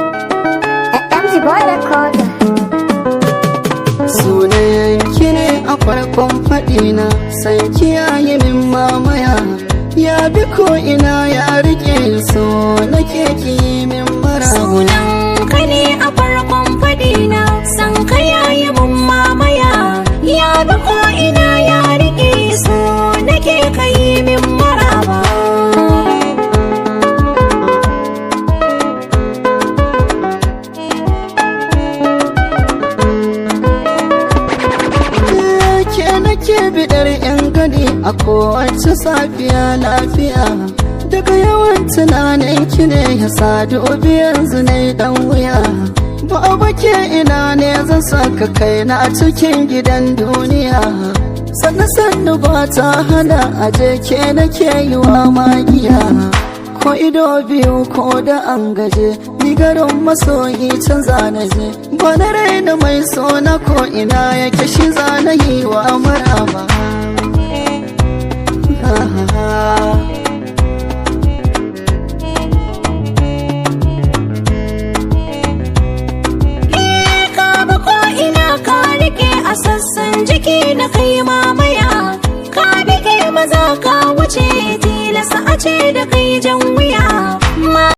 MG Boy Recorder. Sunan ki ne a farkon faɗina, san kiyaye min mamaya. Ya bi ko ina ya rike, so nake ki min maraba. Sunan ka ne a farkon fadina, san ka yayi mun mamaya. Ya bi ko ina ya rike, so nake kai min maraba. Ke nake bidar yan gani a kowace safiya lafiya. Daga yawan tunanin ki ne ya sadu yanzu ne dan wuya. Ba bake ina ne zan saka kaina a cikin gidan duniya. Sannu sannu ba ta hana aje, ke nake yi wa magiya. Ko ido biyu ko da an gaje, ni garin masoyi can zanaje. Ba na raina mai sona, ko ina yake shi zana yi wa maraba. Eh, ka bi ko ina ka rike a sassan jiki na kai mamaya. Ka bige maza ka wuce, tilasa a ce da kai jan wuya.